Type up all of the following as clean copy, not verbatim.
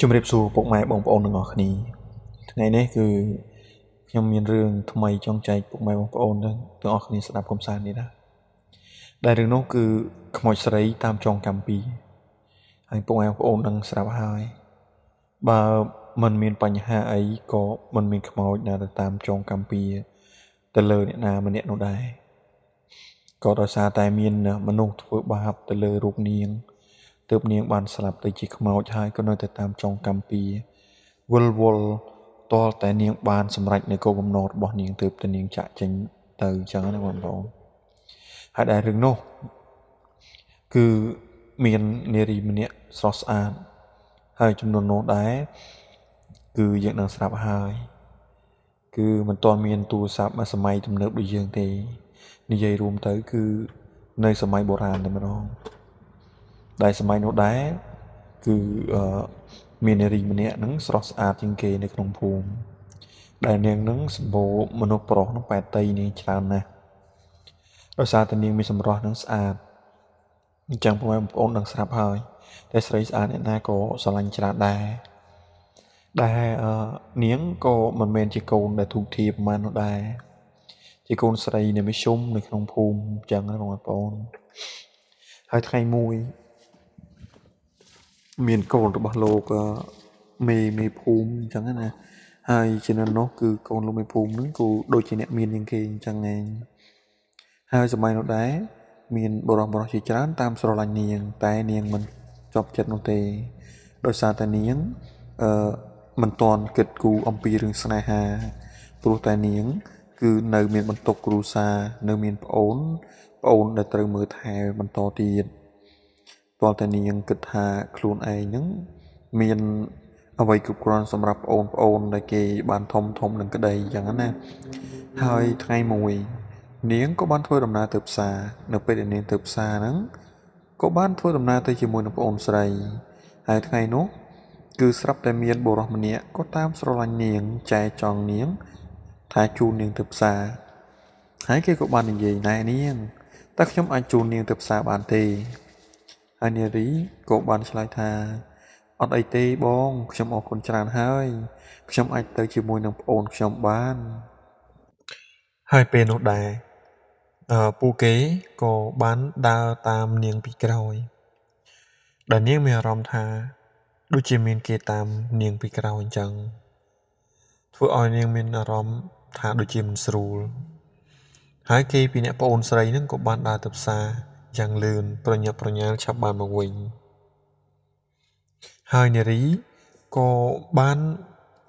ជំរាបសួរពុកម៉ែបងប្អូនទាំងអស់គ្នាថ្ងៃនេះគឺខ្ញុំមានរឿងថ្មីចង់ចែកពុកម៉ែបងប្អូនទាំងអស់គ្នាស្ដាប់កំសាន្តនេះណាដែលរឿងនោះគឺខ្មោចស្រីតាមចងកម្មពីហើយពុកម៉ែបងប្អូននឹងស្រាប់ហើយបើមិនមានបញ្ហាអីក៏មិនមានខ្មោចណាទៅតាមចងកម្មពីទៅលើអ្នកណាម្នាក់នោះដែរក៏ដោយសារតែមានមនុស្សធ្វើបាបទៅលើរូបនាងទើបនាងបានស្លាប់ទៅជាខ្មោចហើយក៏នៅតែតាមចងកម្មពីវិលវល់តលតែនាងបានសម្រេចនៅគោលបំណងរបស់នាងទើបតែនាងចាក់ចេញទៅអញ្ចឹងណាបងប្អូនហើយដែលរឿងនោះគឺមាននារីម្នាក់ស្រស់ស្អាតហើយចំនួននោះដែរគឺយើងនឹងស្រាប់ហើយគឺមិនទាន់មានទូរស័ព្ទសម័យទំនើបដូចយើងទេនិយាយរួមទៅគឺនៅសម័យបុរាណតែម្ដងដែលសម័យនោះដែរគឺមាននារីម្នាក់ហ្នឹងស្រស់ស្អាតជាងគេនៅក្នុងភូមិដែលនាងហ្នឹងសម្បូរមនុស្សប្រុសហ្នឹងប៉ែតីនាងច្រើនណាស់ដោយសារតែនាងមានសម្រស់ហ្នឹងស្អាតអញ្ចឹងបងប្អូនដឹងស្រាប់ហើយតែស្រីស្អាតអ្នកណាក៏ស្រឡាញ់ច្រើនដែរដែលនាងក៏មិនមែនជាកូនដែលធូបធាប្រហែលនោះដែរជាកូនស្រីនៃមធ្យមនៅក្នុងភូមិអញ្ចឹងណាបងប្អូនហើយថ្ងៃមួយមានកូនរបស់លោកមេភូមិអញ្ចឹងណាហើយជំនាន់នោះគឺកូនលោកមេភូមិហ្នឹងគឺដូចជាអ្នកមានជាងគេអញ្ចឹងឯងហើយសម័យនោះដែរមានបុរសជាច្រើនតាមស្រឡាញ់នាងតែនាងមិនជាប់ចិត្តនោះទេដោយសារតែនាងមិនទាន់គិតគូរអំពីរឿងស្នេហាព្រោះតែនាងគឺនៅមានបន្ទុកគ្រួសារនៅមានប្អូនដែលត្រូវមើលថែបន្តទៀតទាល់តែនាងគិតថាខ្លួនឯងហ្នឹងមានអ្វីគ្រប់គ្រាន់សម្រាប់ប្អូនដែលគេបានធំនឹងក្តីអញ្ចឹងណាហើយថ្ងៃមួយនាងក៏បានធ្វើដំណើរទៅផ្សារនៅពេលដែលនាងទៅផ្សារហ្នឹងក៏បានធ្វើដំណើរទៅជាមួយនឹងប្អូនស្រីហើយថ្ងៃនោះគឺស្រាប់តែមានបុរសម្នាក់ក៏តាមស្រឡាញ់នាងចែចង់នាងថាជូននាងទៅផ្សារហើយគេក៏បាននិយាយណែនាងតើខ្ញុំអាចជូននាងទៅផ្សារបានទេហើយនារីក៏បានឆ្លើយថាអត់អីទេបងខ្ញុំអរគុណច្រើនហើយខ្ញុំអាចទៅជាមួយនឹងប្អូនខ្ញុំបានហើយពេលនោះដែរពួកគេក៏បានដើរតាមនាងពីក្រោយដែលនាងមានអារម្មណ៍ថាដូចជាមានគេតាមនាងពីក្រោយអញ្ចឹងធ្វើឲ្យនាងមានអារម្មណ៍ថាដូចជាមិនស្រួលហើយគេពីអ្នកប្អូនស្រីហ្នឹងក៏បានដើរទៅផ្សារយ៉ាងលឿនប្រញាប់ប្រញាល់ឆាប់បានមកវិញហើយនារីក៏បាន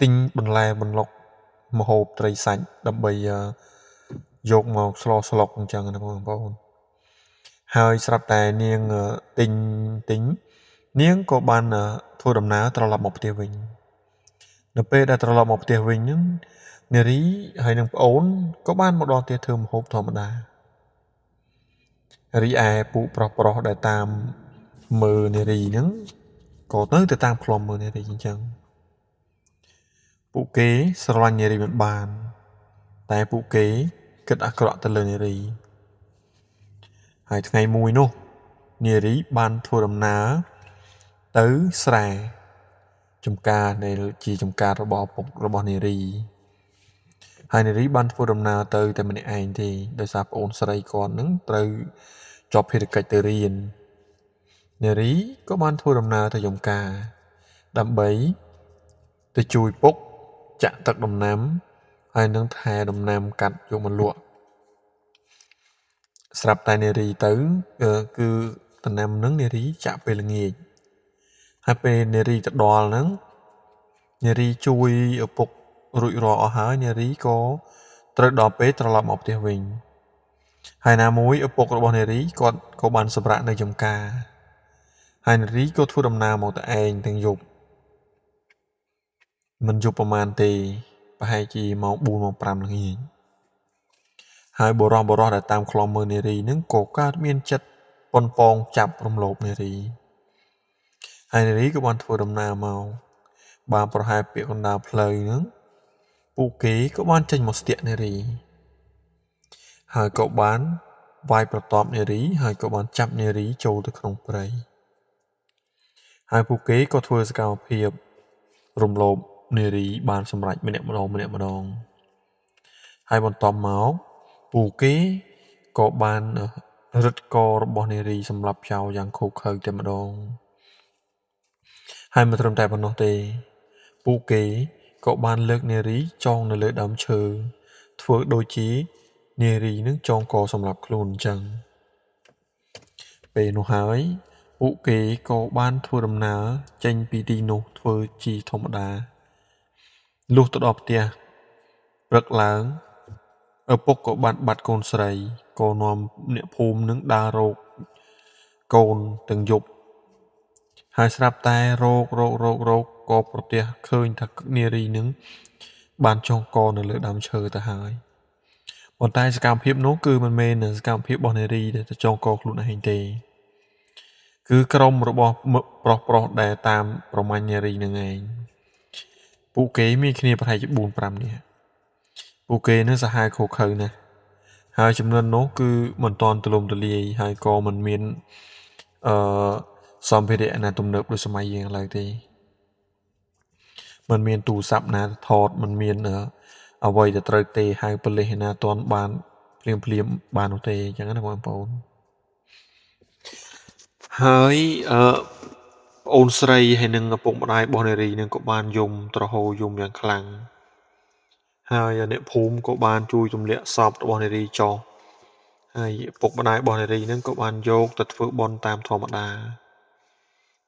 ទិញបន្លែបន្លុកម្ហូបត្រីសាច់ដើម្បីយកមកស្លស្លុកអញ្ចឹងណាបងប្អូនហើយស្រាប់តែនាងទិញនាងក៏បានធ្វើដំណើរត្រឡប់មកផ្ទះវិញនៅពេលដែលត្រឡប់មកផ្ទះវិញហ្នឹងនារីហើយនឹងប្អូនក៏បានមកដល់ផ្ទះធ្វើម្ហូបធម្មតារីឯពួកប្រុសដែលតាមមើលនារីហ្នឹងក៏នៅតែតាមឃ្លាំមើលនារីអញ្ចឹងពួកគេស្រឡាញ់នារីមិនបានតែពួកគេគិតអាក្រក់ទៅលើនារីហើយថ្ងៃមួយនោះនារីបានធ្វើដំណើរទៅស្រែចំការដែលជាចំការរបស់ឪពុករបស់នារីហើយនារីបានធ្វើដំណើរទៅតែម្នាក់ឯងទេដោយសារប្អូនស្រីគាត់នឹងត្រូវជាប់ភារកិច្ចទៅរៀននារីក៏បានធ្វើដំណើរទៅចំការដើម្បីទៅជួយពុកចាក់ទឹកដំណាំហើយនឹងថែដំណាំកាត់យកមកលក់ស្រាប់តែនារីទៅគឺដំណាំនឹងនារីចាក់ពេលល្ងាចហើយពេលនារីទៅដល់ហ្នឹងនារីជួយឪពុករួចរាល់អស់ហើយនារីក៏ត្រូវដល់ពេលត្រឡប់មកផ្ទះវិញហើយណាមួយឪពុករបស់នារីគាត់ក៏បានសម្រាកនៅចំការហើយនារីក៏ធ្វើដំណើរមកតែឯងទាំងយប់មិនយប់ប្រហែលទេប្រហែលជាម៉ោង4ម៉ោង5ល្ងាចហើយបុរសដែលតាមឃ្លាំមើលនារីហ្នឹងក៏កើតមានចិត្តប៉ុនប៉ងចាប់រំលោភនារីហើយនារីក៏បានធ្វើដំណើរមកបានប្រហែលពាក្យកណ្ដាលផ្លូវហ្នឹងពួកគេក៏បានចេញមកស្ទាក់នារីហើយក៏បានវាយប្រតបនារីហើយក៏បានចាប់នារីចូលទៅក្នុងព្រៃហើយពួកគេក៏ធ្វើសកម្មភាព រំលោភនារីបានសម្រេចម្នាក់ម្ដងម្នាក់ម្ដងហើយបន្ទាប់មកពួកគេក៏បានរឹតករបស់នារីសម្លាប់ចោលយ៉ាងឃោរឃៅតែម្ដងហើយមិនត្រឹមតែប៉ុណ្ណោះទេពួកគេក៏បានលើកនារីចងនៅលើដើមឈើធ្វើដូចជានារីនឹងចងកសម្លាប់ខ្លួនអញ្ចឹងពេលនោះហើយពួកគេក៏បានធ្វើដំណើរចេញពីទីនោះធ្វើជាធម្មតាលុះទៅដល់ផ្ទះព្រឹកឡើងឪពុកក៏បានបាត់កូនស្រីក៏នាំអ្នកភូមិនឹងដើររកកូនទាំងយប់ហើយស្រាប់តែរកក៏ប្រទះឃើញថានារីនឹងបានចងកនៅលើដើមឈើទៅហើយប៉ុន្តែសកម្មភាពនោះគឺមិនមែនសកម្មភាពរបស់នារីដែលទៅចងកខ្លួនឯងទេគឺក្រុមរបស់ប្រុសៗដែលតាមប្រមាញ់នារីនឹងឯងពួកគេមានគ្នាប្រហែលជា 4-5 នាក់ពួកគេនឹងសាហាវឃោរឃៅណាស់ហើយចំនួននោះគឺមិនទាន់ទូលំទូលាយហើយក៏មិនមានសម្ភារៈណាទំនើបដូចសម័យយើងឥឡូវទេមិនមានទូរស័ព្ទណាថតមិនមានអ្វីដែលត្រូវទេហៅប៉ូលីសណាទាន់បានភ្លាមៗបាននោះទេអញ្ចឹងណាបងប្អូនហើយប្អូនស្រីហើយនឹងឪពុកម្ដាយរបស់នារីនឹងក៏បានយំទ្រហោយំយ៉ាងខ្លាំងហើយអ្នកភូមិក៏បានជួយទម្លាក់សពរបស់នារីចុះហើយឪពុកម្ដាយរបស់នារីនឹងក៏បានយកទៅធ្វើបុណ្យតាមធម្មតា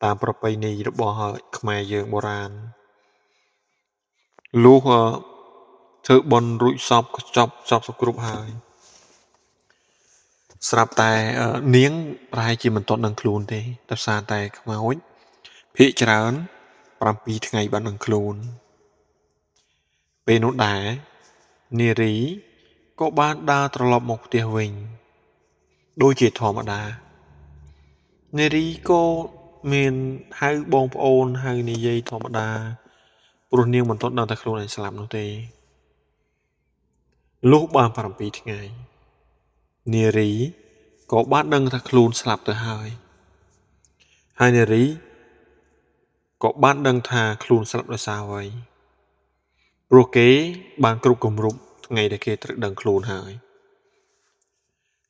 តាមប្រពៃណីរបស់ខ្មែរយើងបុរាណលុះធ្វើបុណ្យរួចសពក៏ចប់សពគ្រប់ហើយស្រាប់តែនាងប្រហែលជាមិនទាន់ដឹងខ្លួនទេដោយសារតែខ្មោចភាគច្រើន7ថ្ងៃបានដឹងខ្លួនពេលនោះដែរនារីក៏បានដើរត្រឡប់មកផ្ទះវិញដូចជាធម្មតានារីក៏មានហៅបងប្អូនហៅនិយាយធម្មតាព្រោះនាងមិនទាន់ដឹងថាខ្លួនឯងស្លាប់នោះទេលុះបាន7ថ្ងៃនារីក៏បានដឹងថាខ្លួនស្លាប់ទៅហើយហើយនារីក៏បានដឹងថាខ្លួនស្លាប់ដោយសារអ្វីព្រោះគេបានគ្រប់គម្រប់ថ្ងៃដែលគេត្រូវដឹងខ្លួនហើយ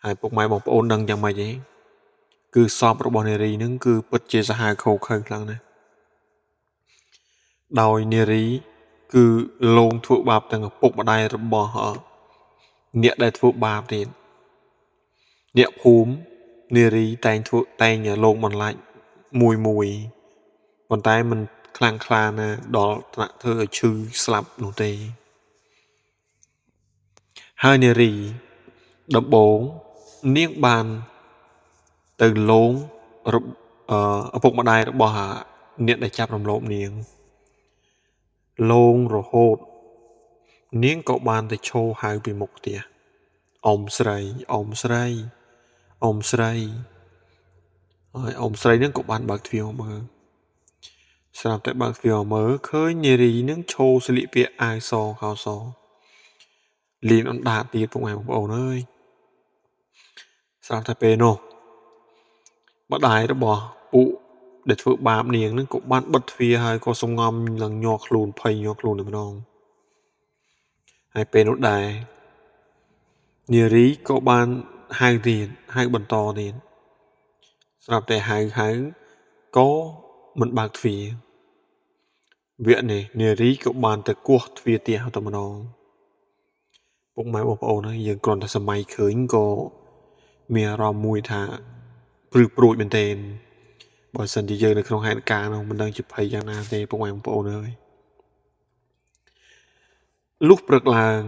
ហើយពុកម៉ែបងប្អូនដឹងយ៉ាងម៉េចទេគឺសពរបស់នារីនឹងគឺពិតជាសាហាវឃោរឃៅខ្លាំងណាស់ដោយនារីគឺលងធ្វើបាបទាំងឪពុកម្ដាយរបស់អ្នកដែលធ្វើបាបទៀតអ្នកភូមិនារីតែងធ្វើតែងលងបន្លាចមួយប៉ុន្តែមិនខ្លាំងក្លាណាដល់ថ្នាក់ធ្វើឲ្យឈឺស្លាប់នោះទេហើយនារីដំបូងនាងបានទៅលងឪពុកម្ដាយរបស់អ្នកដែលចាប់រំលោភនាងលងរហូតនាងក៏បានទៅឈរហៅពីមុខផ្ទះអ៊ំស្រីអ៊ំស្រីអ៊ំស្រីហើយអ៊ំស្រីនឹងក៏បានបើកទ្វារមកមើលស្រាប់តែបើកទ្វារមកមើលឃើញនារីនឹងឈរស្លៀកពាក់អាវសខោសលៀនអណ្ដាតទៀតពុកម៉ែបងប្អូនអើយស្រាប់តែពេលនោះម្ដាយរបស់ពួកដែលធ្វើបាបនាងនឹងក៏បានបិទទ្វារហើយក៏សំងំឡើងញ័រខ្លួនភ័យញ័រខ្លួនតែម្ដងហើយពេលនោះដែរនារីក៏បានហៅទៀតហៅបន្តទៀតស្រាប់តែហៅក៏មិនបើកទ្វារវគ្គនេះនារីក៏បានទៅគោះទ្វារផ្ទះតែម្ដងពុកម៉ែបងប្អូនហើយយើងគ្រាន់តែសម័យឃើញក៏មានអារម្មណ៍មួយថាព្រឺព្រួចមែនទែនបើសិនជាយើងនៅក្នុងហេតុការណ៍នោះមិនដឹងជាភ័យយ៉ាងណាទេពុកម៉ែបងប្អូនអើយលុះព្រឹកឡើង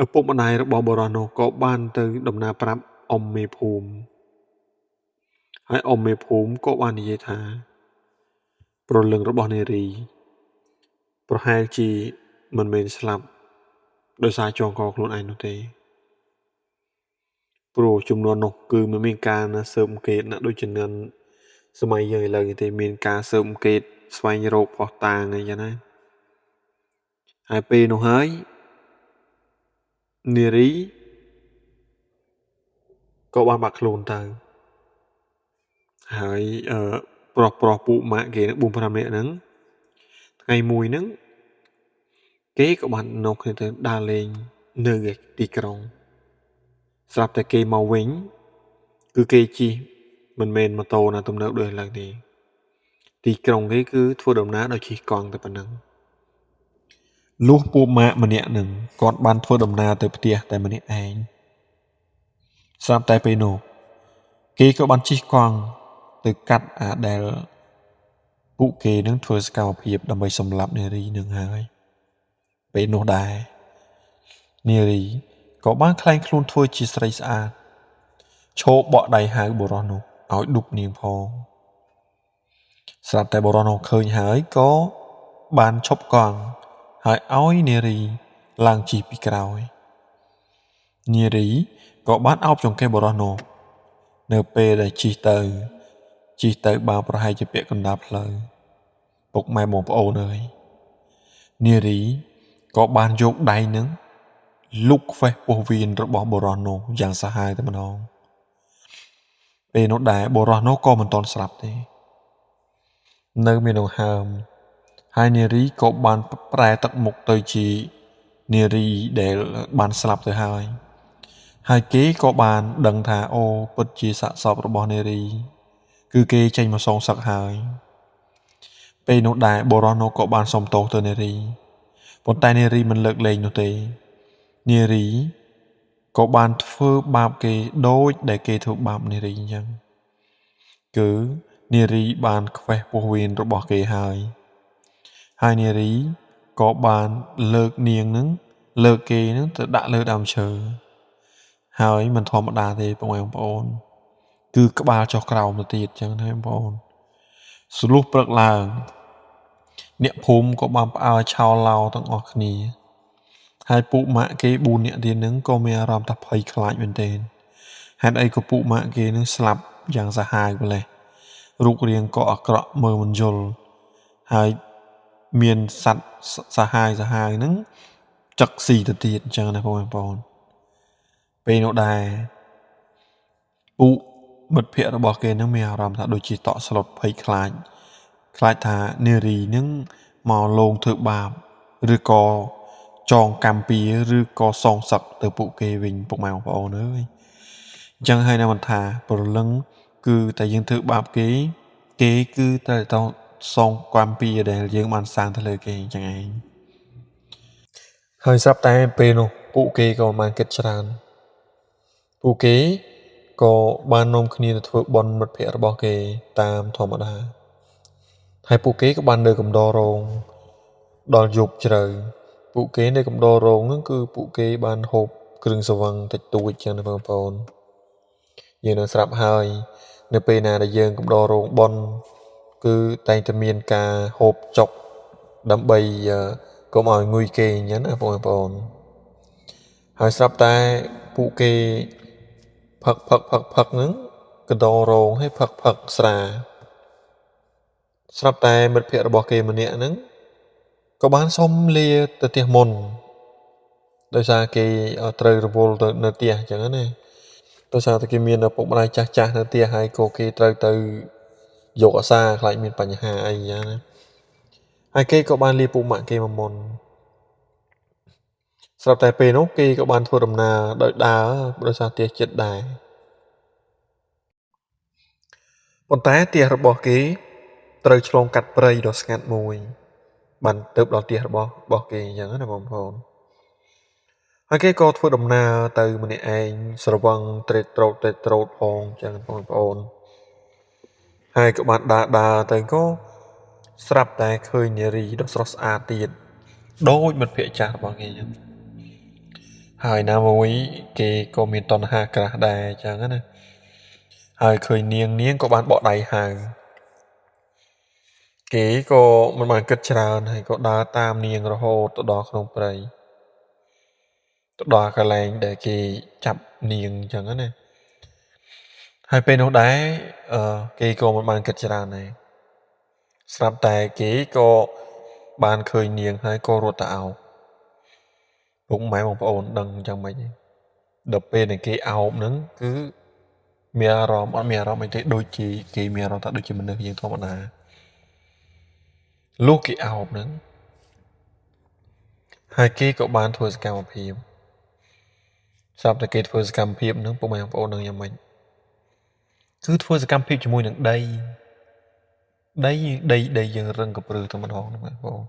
ឪពុកម្ដាយរបស់បុរសនោះក៏បានទៅដំណើរប្រាប់អ៊ំមេភូមិហើយអ៊ំមេភូមិក៏បាននិយាយថាព្រលឹងរបស់នារីប្រហែលជាមិនមែនស្លាប់ដោយសារចងកខ្លួនឯងនោះទេព្រោះចំនួននោះគឺមិនមានការណាស៊ើបអង្កេតណាដូចជំនាន់សម័យយើងឥឡូវនេះទេមានការស៊ើបអង្កេតស្វែងរកភស្តុតាងអីចឹងណាហើយពេលនោះហើយនារីក៏បានបាត់ខ្លួនទៅហើយប្រុសពួកម៉ាក់គេ 4-5 នាក់ហ្នឹង ថ្ងៃមួយហ្នឹងគេក៏បាននាំគ្នាទៅដើរលេងនៅទីក្រុងស្រាប់តែគេមកវិញគឺគេជិះមិនមែនម៉ូតូណាទំនើបដូចឥឡូវទេទីក្រុងគេគឺធ្វើដំណើរដោយជិះកង់តែប៉ុណ្ណឹងលុះពួកម៉ាកម្នាក់នឹងគាត់បានធ្វើដំណើរទៅផ្ទះតែម្នាក់ឯងស្រាប់តែពេលនោះគេក៏បានជិះកង់ទៅកាត់អាដែលពួកគេនឹងធ្វើសកម្មភាពដើម្បីសម្លាប់នារីនឹងហើយពេលនោះដែរនារីក៏បានក្លែងខ្លួនធ្វើជាស្រីស្អាតឈរបក់ដៃហៅបុរសនោះឲ្យឌុបនាងផងស្រាប់តែបុរសនោះឃើញហើយក៏បានឈប់កង់ហើយឲ្យនារីឡើងជិះពីក្រោយនារីក៏បានអោបចង្កេះបុរសនោះនៅពេលដែលជិះទៅបានប្រហែលជាពាក់កណ្ដាលផ្លូវពុកម៉ែបងប្អូនអើយនារីក៏បានយកដៃនឹងលុកខ្វេះពោះវៀនរបស់បុរសនោះយ៉ាងសាហាវតែម្ដងពេលនោះដែរបុរសនោះក៏មិនទាន់ស្លាប់ទេនៅមានដង្ហើមហើយនារីក៏បានប្រែទឹកមុខទៅជានារីដែលបានស្លាប់ទៅហើយហើយគេក៏បានដឹងថាអូពិតជាសាកសពរបស់នារីគឺគេចេញមកសងសឹកហើយពេលនោះដែរបុរសនោះក៏បានសុំទោសទៅនារីប៉ុន្តែនារីមិនលើកលែងនោះទេនារីក៏បានធ្វើបាបគេដូចដែលគេធ្វើបាបនារីអញ្ចឹងគឺនារីបានខ្វេះពោះវៀនរបស់គេហើយហើយនារីក៏បានលើកនាងនឹងលើកគេនឹងទៅដាក់លើដើមឈើហើយមិនធម្មតាទេបងប្អូនគឺក្បាលចុះក្រោមទៅទៀតអញ្ចឹងណាបងប្អូនស្លុះព្រឹកឡើងអ្នកភូមិក៏បានផ្អើលឆោឡោទាំងអស់គ្នាហើយពួកម៉ាក់គេ4នាក់ទៀតនឹងក៏មានអារម្មណ៍ថាភ័យខ្លាចមែនទែនហេតុអីក៏ពួកម៉ាក់គេនឹងស្លាប់យ៉ាងសាហាវម្ល៉េះរូបរាងក៏អាក្រក់មើលមិនយល់ហើយមានសត្វសាហាវហ្នឹងចឹកស៊ីទៅទៀតអញ្ចឹងណាបងប្អូនពេលនោះដែរពួកមិត្តភ័ក្តិរបស់គេនឹងមានអារម្មណ៍ថាដូចជាតក់ស្លុតភ័យខ្លាចថានារីនឹងមកលងធ្វើបាបឬក៏ចងកម្មពៀឬក៏សងសឹកទៅពួកគេវិញពុកម៉ែបងប្អូនអើយអញ្ចឹងហើយនៅមិនថាព្រលឹងគឺតែយើងធ្វើបាបគេគេគឺត្រូវតែសងកម្មពៀដែលយើងបានសាងទៅលើគេអញ្ចឹងឯងហើយស្រាប់តែពេលនោះពួកគេក៏បានគិតច្រើនពួកគេក៏បាននាំគ្នាទៅធ្វើបុណ្យមិត្តភ័ក្តិរបស់គេតាមធម្មតាហើយពួកគេក៏បាននៅកំដររោងដល់យប់ជ្រៅពួកគេនៅកំដររោងហ្នឹងគឺពួកគេបានហូបគ្រឿងស្រវឹងតិចតួចចឹងណាបងប្អូនយើងនឹងស្រាប់ហើយនៅពេលណាដែលយើងកំដររោងបុណ្យគឺតែងតែមានការហូបចុកដើម្បីកុំឲ្យងុយគេអញ្ចឹងណាបងប្អូនហើយស្រាប់តែពួកគេផឹកហ្នឹងកណ្ដរោងឲ្យផឹកស្រាស្រាប់តែមិត្តភ័ក្តិរបស់គេម្នាក់ហ្នឹងក៏បានសុំលាទៅផ្ទះមុនដោយសារគេត្រូវរវល់ទៅនៅផ្ទះអញ្ចឹងណាដោយសារតែគេមានឪពុកម្ដាយចាស់នៅផ្ទះហើយក៏គេត្រូវទៅយកអាសាខ្លាចមានបញ្ហាអីយ៉ាងណាហើយគេក៏បានលាពួកម៉ាក់គេមកមុនស្រាប់តែពេលនោះគេក៏បានធ្វើដំណើរដោយដើរដោយសារផ្ទះចិត្តដែរប៉ុន្តែផ្ទះរបស់គេត្រូវឆ្លងកាត់ព្រៃដ៏ស្ងាត់មួយបានទៅដល់ផ្ទះរបស់គេអញ្ចឹងណាបងប្អូនហើយគេក៏ធ្វើដំណើរទៅម្នាក់ឯងស្រវឹងត្រេតត្រោតផងអញ្ចឹងបងប្អូនហើយក៏បានដើរទៅក៏ស្រាប់តែឃើញនារីដ៏ស្រស់ស្អាតទៀតដូចមិត្តភ័ក្តិចាស់របស់គេអញ្ចឹងហើយណាមួយគេក៏មានតណ្ហាក្រាស់ដែរអញ្ចឹងណាហើយឃើញនាងក៏បានបកដៃហៅគេក៏មិនបានគិតច្រើនហើយក៏ដើរតាមនាងរហូតទៅដល់ក្នុងព្រៃទៅដល់កន្លែងដែលគេចាប់នាងអញ្ចឹងណាហើយពេលនោះដែរគេក៏មិនបានគិតច្រើនដែរស្រាប់តែគេក៏បានឃើញនាងហើយក៏រត់ទៅអោបពុកម៉ែបងប្អូនដឹងអញ្ចឹងមិនទេដល់ពេលដែលគេអោបហ្នឹងគឺមានអារម្មណ៍អត់មានអារម្មណ៍អីទេដូចជាគេមានអារម្មណ៍ថាដូចជាមនុស្សយើងធម្មតា លុះគេអោបហ្នឹងហើយគេក៏បានធ្វើសកម្មភាពស្រាប់តែគេធ្វើសកម្មភាពហ្នឹងពុកម៉ែបងប្អូននឹងយ៉ាងម៉េចគឺធ្វើសកម្មភាពជាមួយនឹងដីដីដីដីយើងរឹងកព្រឺតែម្ដងហ្នឹងបងប្អូន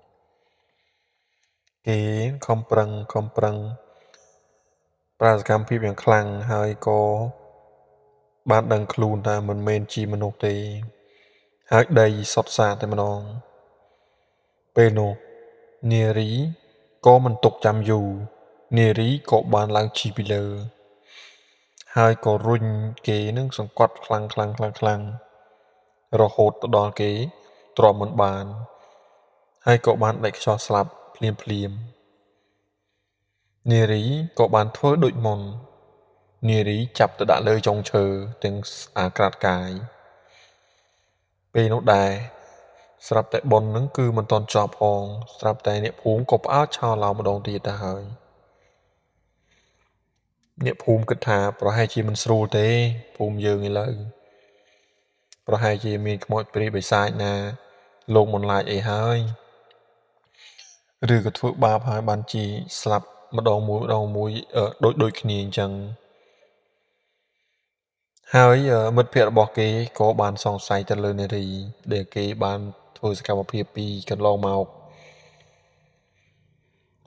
គេខំប្រឹងខំប្រឹងប្រើសកម្មភាពយ៉ាងខ្លាំងហើយក៏បានដឹងខ្លួនថាមិនមែនជាមនុស្សទេហើយដីសុទ្ធសាធតែម្ដងពេលនោះនារីក៏មិនទុកចាំយូរនារីក៏បានឡើងជិះពីលើហើយក៏រុញគេនឹងសង្កត់ខ្លាំងខ្លាំងខ្លាំងខ្លាំងរហូតទៅដល់គេទ្រាំមិនបានហើយក៏បានដាច់ខ្យល់ស្លាប់ភ្លាមភ្លាមនារីក៏បានធ្វើដូចមុននារីចាប់ទៅដាក់លើចុងឈើទាំងអាក្រាតកាយពេលនោះដែរស្រាប់តែបុណ្យនឹងគឺមិនទាន់ចប់ផងស្រាប់តែអ្នកភូមិក៏ផ្អើលឆោឡោម្ដងទៀតទៅហើយអ្នកភូមិគិតថាប្រហែលជាមិនស្រួលទេភូមិយើងឥឡូវប្រហែលជាមានខ្មោចព្រាយបិសាចណាលោកមិនឡាចអីហើយឬក៏ធ្វើបាបហើយបានជាស្លាប់ម្ដងមួយម្ដងមួយដូចគ្នាអញ្ចឹងហើយមិត្តភ័ក្តិរបស់គេក៏បានសង្ស័យទៅលើនារីដែលគេបានធ្វើសកម្មភាពពីកន្លងមក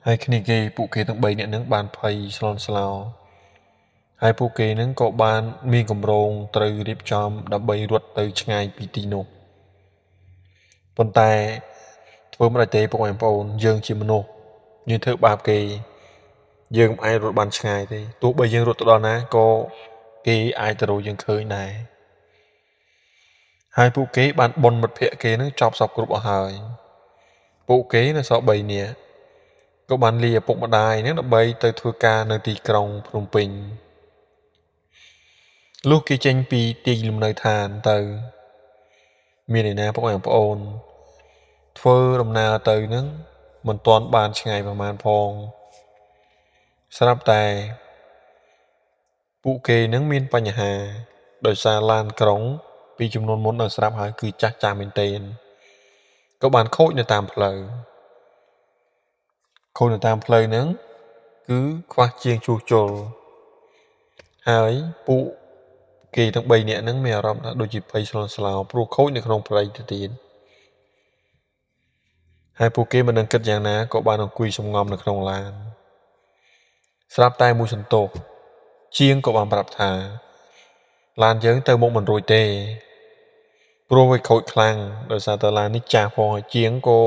ហើយគ្នាគេពួកគេទាំង3នាក់នឹងបានភ័យស្លន់ស្លោហើយពួកគេនឹងក៏បានមានគម្រោងត្រូវរៀបចំដើម្បីរត់ទៅឆ្ងាយពីទីនោះប៉ុន្តែធ្វើមិនได้ទេពុកម៉ែបងប្អូនយើងជាមនុស្សយើងធ្វើបាបគេយើងមិនអាចរត់បានឆ្ងាយទេទោះបីយើងរត់ទៅដល់ណាក៏គេអាចទៅរកយើងឃើញដែរហើយពួកគេបានបុណ្យមិត្តភ័ក្តិគេនឹងចប់សពគ្រប់អស់ហើយពួកគេនៅសល់3នាក់ក៏បានលាឪពុកម្ដាយនឹងដើម្បីទៅធ្វើការនៅទីក្រុងភ្នំពេញលុះគេចេញពីទីលំនៅឋានទៅមានឯណាពុកម៉ែបងប្អូនធ្វើដំណើរទៅនឹងមិនទាន់បានឆ្ងាយប្រហែលផងស្រាប់តែពួកគេនឹងមានបញ្ហាដោយសារឡានក្រុងពីចំនួនមុនដល់ស្រាប់ហើយគឺចាស់ចាស់មែនទែនក៏បានខូចនៅតាមផ្លូវខូចនៅតាមផ្លូវហ្នឹងគឺខ្វះជាងជួសជុលហើយពួកគេទាំង3នាក់ហ្នឹងមានអារម្មណ៍ថាដូចជាភ័យស្លន់ស្លោព្រោះខូចនៅក្នុងព្រៃទៅទៀតហើយពួកគេមិនដឹងគិតយ៉ាងណាក៏បានអង្គុយសំងំនៅក្នុងឡានស្រាប់តែមួយសន្ទុះជាងក៏បានប្រាប់ថាឡានយើងទៅមុខមិនរួចទេព្រោះវាខូចខ្លាំងដោយសារតែឡាននេះចាស់ផងហើយជាងក៏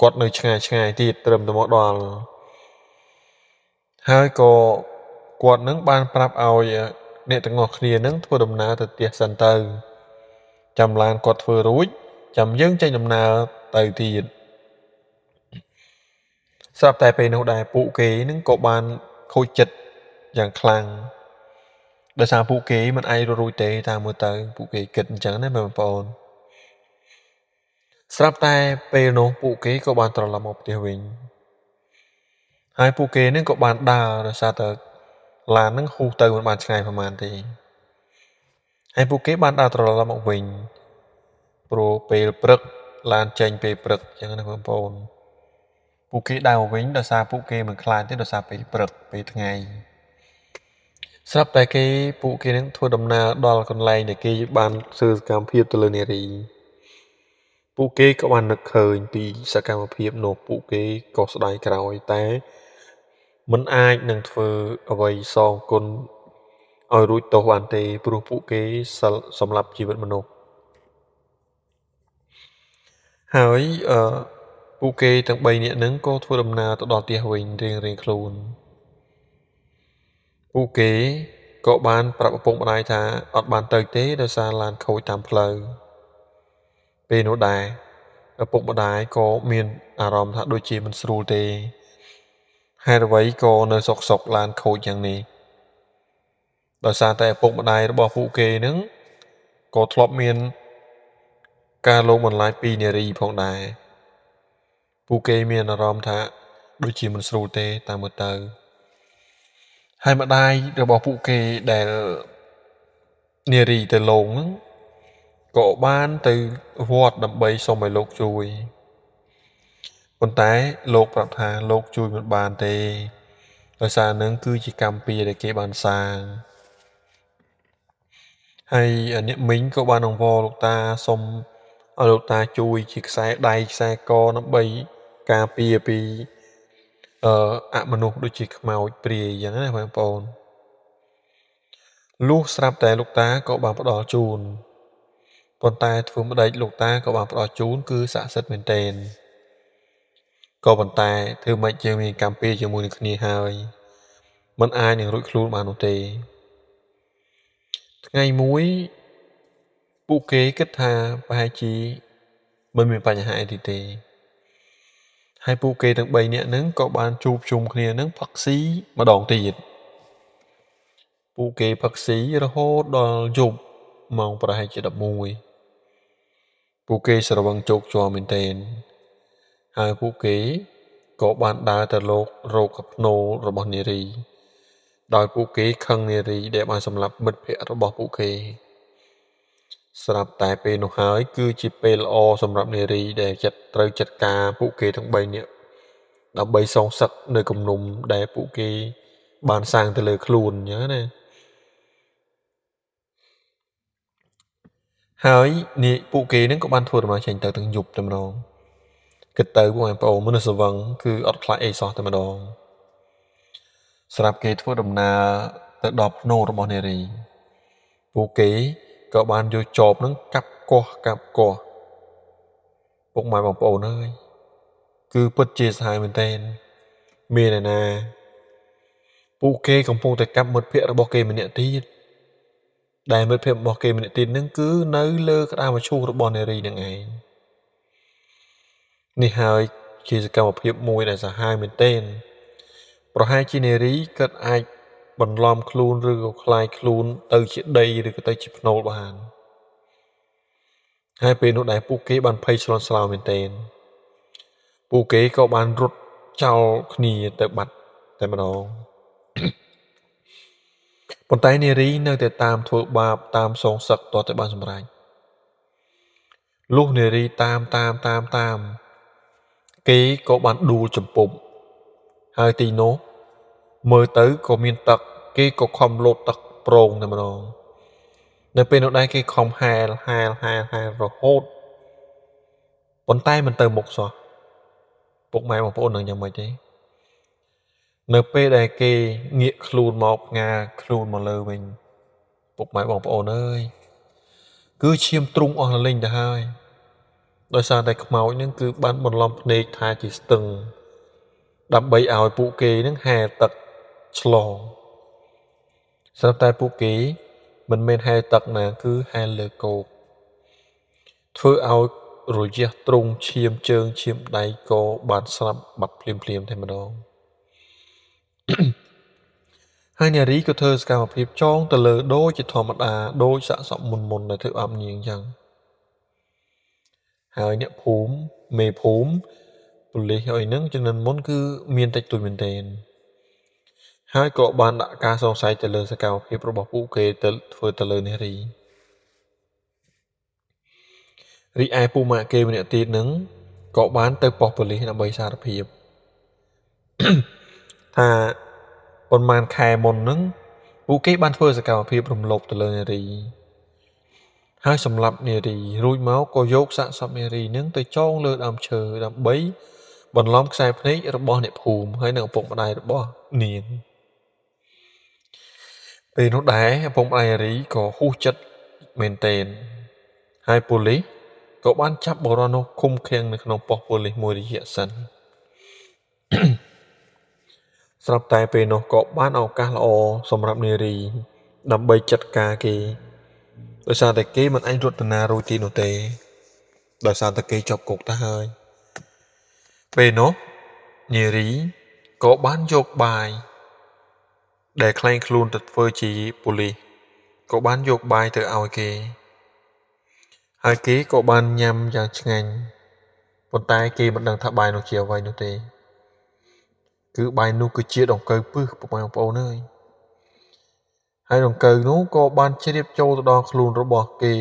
គាត់នៅឆ្ងាយឆ្ងាយទៀតត្រឹមតែមកដល់ហើយក៏គាត់នឹងបានប្រាប់ឲ្យអ្នកទាំងអស់គ្នានឹងធ្វើដំណើរទៅផ្ទះសិនទៅចាំឡានគាត់ធ្វើរួចចាំយើងចេញដំណើរទៅទៀតស្រាប់តែពេលនោះដែរពួកគេនឹងក៏បានខូចចិត្តយ៉ាងខ្លាំងដោយសារពួកគេមិនអាចរត់រួចទេតាមមើលទៅពួកគេគិតអញ្ចឹងណាបងប្អូនស្រាប់តែពេលនោះពួកគេក៏បានត្រឡប់មកផ្ទះវិញហើយពួកគេនឹងក៏បានដើរដោយសារតែឡាននឹងហ៊ូទៅមិនបានឆ្ងាយប្រហែលទេហើយពួកគេបានដើរត្រឡប់មកវិញព្រោះពេលព្រឹកឡានចេញពេលព្រឹកអញ្ចឹងណាបងប្អូនពួកគេដើរមកវិញដោយសារពួកគេមិនខ្លាចទេដោយសារពេលព្រឹកពេលថ្ងៃស្រាប់តែគេពួកគេនឹងធ្វើដំណើរដល់កន្លែងដែលគេបានធ្វើសកម្មភាពទៅលើនារីពួកគេក៏បាននឹកឃើញពីសកម្មភាពនោះពួកគេក៏ស្ដាយក្រោយតែមិនអាចនឹងធ្វើអ្វីសងគុណឲ្យរួចទោសបានទេព្រោះពួកគេសម្លាប់ជីវិតមនុស្សហើយពួកគេទាំង3នាក់នឹងក៏ធ្វើដំណើរទៅដល់ផ្ទះវិញរៀងៗខ្លួនពួកគេក៏បានប្រាប់ឪពុកម្ដាយថាអត់បានទៅទេដោយសារឡានខូចតាមផ្លូវពេលនោះដែរឪពុកម្ដាយក៏មានអារម្មណ៍ថាដូចជាមិនស្រួលទេហេតុអ្វីក៏នៅសុកៗឡានខូចយ៉ាងនេះដោយសារតែឪពុកម្ដាយរបស់ពួកគេនឹងក៏ធ្លាប់មានការលងបន្លាចពីនារីផងដែរពួកគេមានអារម្មណ៍ថាដូចជាមិនស្រួលទេតាមមើលទៅហើយម្ដាយរបស់ពួកគេដែលនារីទៅលងហ្នឹងក៏បានទៅវត្តដើម្បីសុំឲ្យលោកជួយ ប៉ុន្តែលោកប្រាប់ថាលោកជួយមិនបានទេដោយសារនឹងគឺជាកម្មពៀដែលគេបានសាងហើយអ្នកមីងក៏បានអង្វរលោកតាសុំឲ្យលោកតាជួយជាខ្សែដៃខ្សែកដើម្បីការពារពីអមនុស្សដូចជាខ្មោចព្រាយអញ្ចឹងណាបងប្អូនលុះស្រាប់តែលោកតាក៏បានផ្ដល់ជូនប៉ុន្តែធ្វើម្ដេចលោកតាក៏បានផ្ដល់ជូនគឺស័ក្តិសិទ្ធិមែនទែនក៏ប៉ុន្តែធ្វើម៉េចយើងមានកម្មពៀជាមួយនឹងគ្នាហើយមិនអាចនឹងរួចខ្លួនបាននោះទេថ្ងៃមួយពួកគេគិតថាប្រហែលជាមិនមានបញ្ហាអីទេហើយពួកគេទាំង3នាក់ហ្នឹងក៏បានជួបជុំគ្នានឹងផឹកស៊ីម្ដងទៀតពួកគេផឹកស៊ីរហូតដល់យប់ម៉ោងប្រហែលជា11ពួកគេស្រវឹងជោគជាំមែនទែនហើយពួកគេក៏បានដើរទៅលោករកភ្នោរបស់នារីដោយពួកគេខឹងនារីដែលបានសម្លាប់មិត្តភក្តិរបស់ពួកគេស្រាប់តែពេលនោះហើយគឺជាពេលល្អសម្រាប់នារីដែលចិត្តត្រូវចាត់ការពួកគេទាំង3នាក់ដើម្បីសងសឹកនៅគំនុំដែលពួកគេបានសាងទៅលើខ្លួនអញ្ចឹងណាហើយនេះពួកគេនឹងក៏បានធ្វើដំណើរចេញទៅទាំងយប់តែម្ដងគិតទៅបងប្អូនមនុស្សស្វឹងគឺអត់ខ្លាចអីសោះតែម្ដងស្រាប់គេធ្វើដំណើរទៅដល់ភ្នោរបស់នារីពួកគេក៏បានយកចបនឹងកាប់កោះកាប់កោះពុកម៉ែបងប្អូនអើយគឺពិតជាសាហាវមែនទែនមានឯណាពួកគេកំពុងតែកាប់មិត្តភក្តិរបស់គេម្នាក់ទៀតដែលមិត្តភក្តិរបស់គេម្នាក់ទៀតនឹងគឺនៅលើក្តារមឈូសរបស់នារីនឹងឯងនេះហើយជាសកម្មភាពមួយដែលសាហាវមែនទែនប្រហែលជានារីគាត់អាចបន្លំខ្លួនឬក៏คล้ายខ្លួនទៅជាដីឬក៏ទៅជាភ្នោលបានហើយពេលនោះដែរពួកគេបានភ័យស្លន់ស្លោមែនទែនពួកគេក៏បានរត់ចោលគ្នាទៅបាត់តែម្ដងប៉ុន្តែនារីនៅតែតាមធ្វើបាបតាមសងសឹកទាល់តែបានសម្រេចលុះនារីតាមតាមតាមតាមគេក៏បានដួលចំពប់ហើយទីនោះមើលទៅក៏មានទឹកគេក៏ខំលោតទឹកប្រងតែម្ដងនៅពេលនោះដែរគេខំហែលហែលហែលហែលរហូតប៉ុន្តែមិនទៅមុខសោះពុកម៉ែបងប្អូននឹងយ៉ាងម៉េចទេនៅពេលដែលគេងាកខ្លួនមកផ្ងាខ្លួនមកលើវិញពុកម៉ែបងប្អូនអើយគឺឈាមទ្រុងអស់រលីងទៅហើយដោយសារតែខ្មោចនឹងគឺបានបន្លំភ្នែកថាជាស្ទឹងដើម្បីឲ្យពួកគេនឹងហែលទឹកឆ្លងស្រាប់តែពួកគេមិនមែនហែលទឹកណាគឺហែលលើគោកធ្វើឲ្យរយះទ្រុងឈាមជើងឈាមដៃក៏បានស្លាប់បាត់ភ្លាមៗតែម្ដងហើយនារីក៏ធ្វើសកម្មភាពចងទៅលើដូចជាធម្មតាដូចសាកសពមុនៗដែលធ្វើបាបនាងអញ្ចឹងហើយអ្នកភូមិមេភូមិប៉ូលីសអីហ្នឹងជំនាន់មុនគឺមានតិចតួចមែនទែនហើយក៏បានដាក់ការសង្ស័យទៅលើសកម្មភាពរបស់ពួកគេទៅធ្វើទៅលើនារីរីឯពូម៉ាក់គេម្នាក់ទៀតហ្នឹងក៏បានទៅប៉ុស្តិ៍ប៉ូលីសដើម្បីសារភាព ថាប៉ុន្មានខែមុនហ្នឹងពួកគេបានធ្វើសកម្មភាពរំលោភទៅលើនារីហើយសម្លាប់នារីរួចមកក៏យកសាកសពនារីនឹងទៅចងលើដើមឈើដើម្បីបន្លំខ្សែភ្នែករបស់អ្នកភូមិហើយនិងឪពុកម្ដាយរបស់នាងពេលនោះដែរឪពុកម្ដាយនារីក៏ហួសចិត្តមែនទែនហើយប៉ូលីសក៏បានចាប់បុរសនោះឃុំឃាំងនៅក្នុងប៉ុស្តិ៍ប៉ូលីសមួយរយៈសិន ស្រាប់តែពេលនោះក៏បានឱកាសល្អសម្រាប់នារីដើម្បីចាត់ការគេដោយសារតែគេមិនអាចរត់ទៅណារួចទីនោះទេដោយសារតែគេជាប់គុកទៅហើយពេលនោះនារីក៏បានយកបាយដែលក្លែងខ្លួនទៅធ្វើជាប៉ូលីសក៏បានយកបាយទៅឲ្យគេហើយគេក៏បានញ៉ាំយ៉ាងឆ្ងាញ់ប៉ុន្តែគេមិនដឹងថាបាយនោះជាអ្វីនោះទេគឺបាយនោះគឺជាដង្កូវពឹសពុកម៉ែបងប្អូនអើយហើយដង្កូវនោះក៏បានជ្រាបចូលទៅដល់ខ្លួនរបស់គេ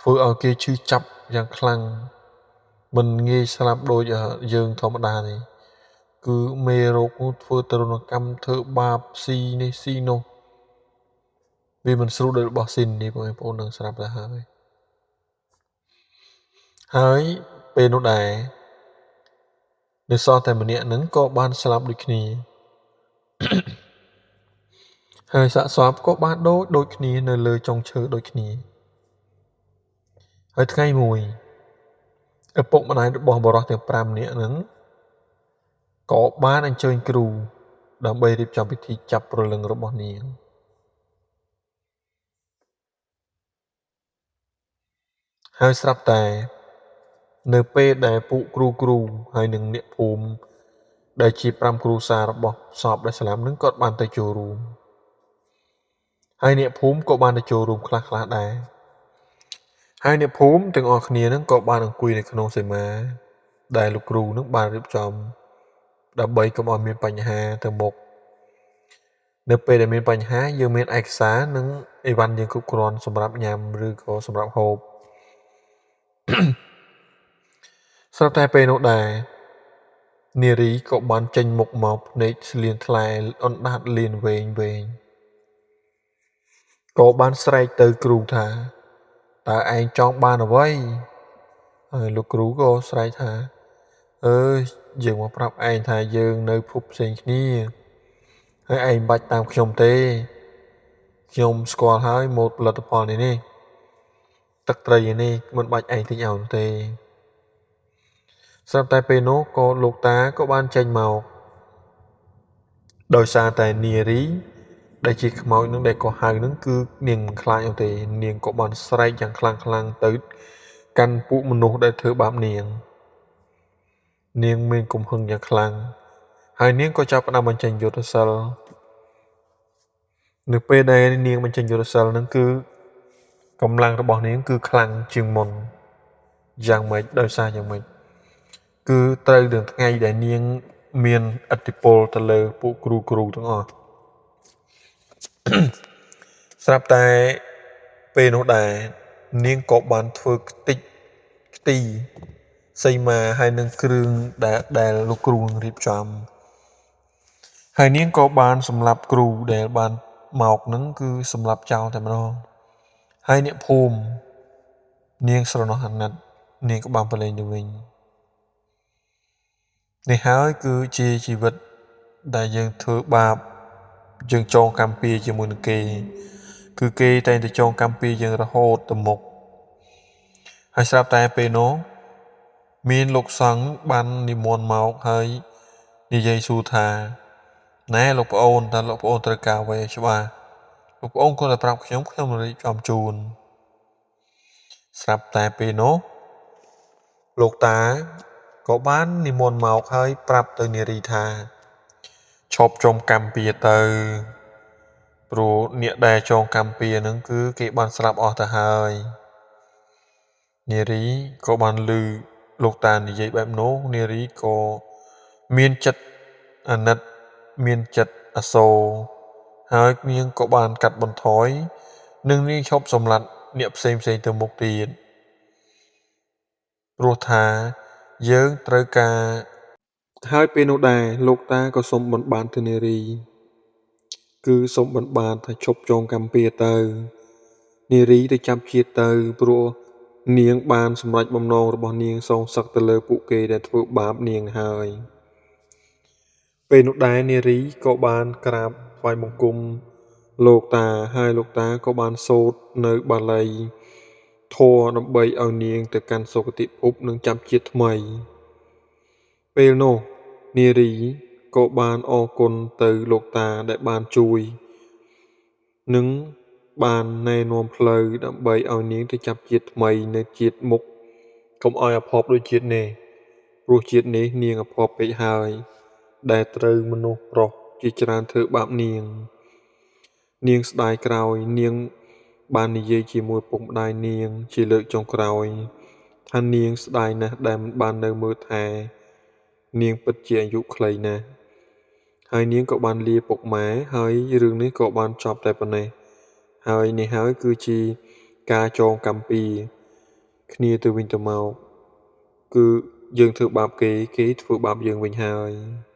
ធ្វើឲ្យគេឈឺចាប់យ៉ាងខ្លាំង មិនងាយស្លាប់ដូចយើងធម្មតាទេគឺមេរោគនោះធ្វើទរណកម្មធ្វើបាបស៊ីនេះស៊ីនោះវាមិនស្រួលដូចរបស់ស៊ីននេះបងប្អូននឹងស្រាប់ទៅហើយហើយពេលនោះដែរនៅសល់តែម្នាក់នឹងក៏បានស្លាប់ដូចគ្នា ហើយសាកសពក៏បានដូចគ្នានៅលើចុងឈើដូចគ្នាហើយថ្ងៃមួយឪពុកម្ដាយរបស់បុរសទាំង5នាក់នឹងក៏បានអញ្ជើញគ្រូដើម្បីរៀបចំពិធីចាប់ព្រលឹងរបស់នាងហើយស្រាប់តែនៅពេលដែលពួកគ្រូហើយនឹងអ្នកភូមិដែលជា5គ្រួសាររបស់សពដែលស្លាប់នឹងគាត់បានទៅចូលរួមហើយអ្នកភូមិក៏បានទៅចូលរួមខ្លះៗដែរហើយអ្នកភូមិទាំងអស់គ្នានឹងក៏បានអង្គុយនៅក្នុងសីមាដែលលោកគ្រូនឹងបានរៀបចំដើម្បីកុំឲ្យមានបញ្ហាទៅមុខនៅពេលដែលមានបញ្ហាយើងមានឯកសារនិងអីវ៉ាន់យើងគ្រប់គ្រាន់សម្រាប់ញ៉ាំឬក៏សម្រាប់ហូប ស្រាប់តែពេលនោះដែរនារីក៏បានចេញមុខមកភ្នែកស្លៀនថ្លែអណ្ដាតលៀនវែងវែងក៏បានស្រែកទៅគ្រូថាតើឯងចង់បានអ្វីហើយលោកគ្រូក៏ស្រែកថាអើយយើងមកប្រាប់ឯងថាយើងនៅភពផ្សេងគ្នាហើយឯងមិនបាច់តាមខ្ញុំទេខ្ញុំស្គាល់ហើយម៉ូដផលិតផលនេះទឹកត្រីនេះមិនបាច់ឯងទិញឲ្យទេស្រាប់តែពេលនោះក៏លោកតាក៏បានចេញមកដោយសារតែនារីដែលជាខ្មោចនឹងដែលក៏ហៅនឹងគឺនាងមិនខ្លាចនោះទេនាងក៏បានស្រែកយ៉ាងខ្លាំងៗទៅកាន់ពួកមនុស្សដែលធ្វើបាបនាងនាងមានកំហឹងយ៉ាងខ្លាំងហើយនាងក៏ចាប់ផ្ដើមបញ្ចេញយុទ្ធសិលនៅពេលដែលនាងបញ្ចេញយុទ្ធសិលនឹងគឺកម្លាំងរបស់នាងគឺខ្លាំងជាងមុនយ៉ាងម៉េចដោយសារយ៉ាងម៉េចគឺត្រូវនឹងថ្ងៃដែលនាងមានឥទ្ធិពលទៅលើពួកគ្រូទាំងអស់ ស្រាប់តែពេលនោះដែរនាងក៏បានធ្វើខ្ទេចខ្ទីសីមាហើយនឹងគ្រឿងដែលលោកគ្រូនឹងរៀបចំហើយនាងក៏បានសម្លាប់គ្រូដែលបានមកនឹងគឺសម្លាប់ចោលតែម្ដងហើយអ្នកភូមិនាងស្រណោះអាណិតនាងក៏បានប្រឡែងទៅវិញនេះហើយគឺជាជីវិតដែលយើងធ្វើបាបយើងចងកម្មពៀជាមួយនឹងគេគឺគេតែងតែចងកម្មពៀយើងរហូតទៅមុខហើយស្រាប់តែពេលនោះមានលោកសង្ឃបាននិមន្តមកហើយនិយាយសួរថាណែលោកប្អូនតើលោកប្អូនត្រូវការអ្វីឲ្យច្បាស់លោកប្អូនគាត់តែប្រាប់ខ្ញុំខ្ញុំនឹងរៀបចំជូនស្រាប់តែពេលនោះលោកតាក៏បាននិមន្តមកហើយប្រាប់ទៅនារីថាឈប់ចងកម្មពៀទៅព្រោះអ្នកដែលចងកម្មពៀនឹងគឺគេបានស្លាប់អស់ទៅហើយនារីក៏បានឮលោកតានិយាយបែបនោះនារីក៏មានចិត្តអាណិតមានចិត្តអាសូរហើយនាងក៏បានកាត់បន្ថយនិងនាងឈប់សម្លាប់អ្នកផ្សេងៗទៅមុខទៀតព្រោះថាយើងត្រូវការហើយពេលនោះដែរលោកតាក៏សូមបន្បានទៅនារីគឺសូមបន្បានថាឈប់ចងកម្មពៀទៅនារីទៅចាប់ជាតិទៅព្រោះនាងបានសម្រេចបំណងរបស់នាងសងសឹកទៅលើពួកគេដែលធ្វើបាបនាងហើយពេលនោះដែរនារីក៏បានក្រាបថ្វាយបង្គំលោកតាហើយលោកតាក៏បានសូត្រនៅបាលីធម៌ដើម្បីឲ្យនាងទៅកាន់សុគតិភពនិងចាប់ជាតិថ្មីពេលនោះនារីក៏បានអរគុណទៅលោកតាដែលបានជួយនិងបានណែនាំផ្លូវដើម្បីឲ្យនាងទៅចាប់ជាតិថ្មីនៅជាតិមុខកុំឲ្យអភ័ព្វដូចជាតិនេះព្រោះជាតិនេះនាងអភ័ព្វពេកហើយដែលត្រូវមនុស្សប្រុសជាច្រើនធ្វើបាបនាងនាងស្ដាយក្រោយនាងបាននិយាយជាមួយពុកម្ដាយនាងជាលើកចុងក្រោយថានាងស្ដាយណាស់ដែលមិនបាននៅមើលថែនាងពិតជាអាយុខ្លីណាស់ហើយនាងក៏បានលាពុកម៉ែហើយរឿងនេះក៏បានចប់តែប៉ុណ្ណេះហើយនេះហើយគឺជាការចងកម្មពៀគ្នាទៅវិញទៅមក គឺយើងធ្វើបាបគេគេធ្វើបាបយើងវិញហើយ។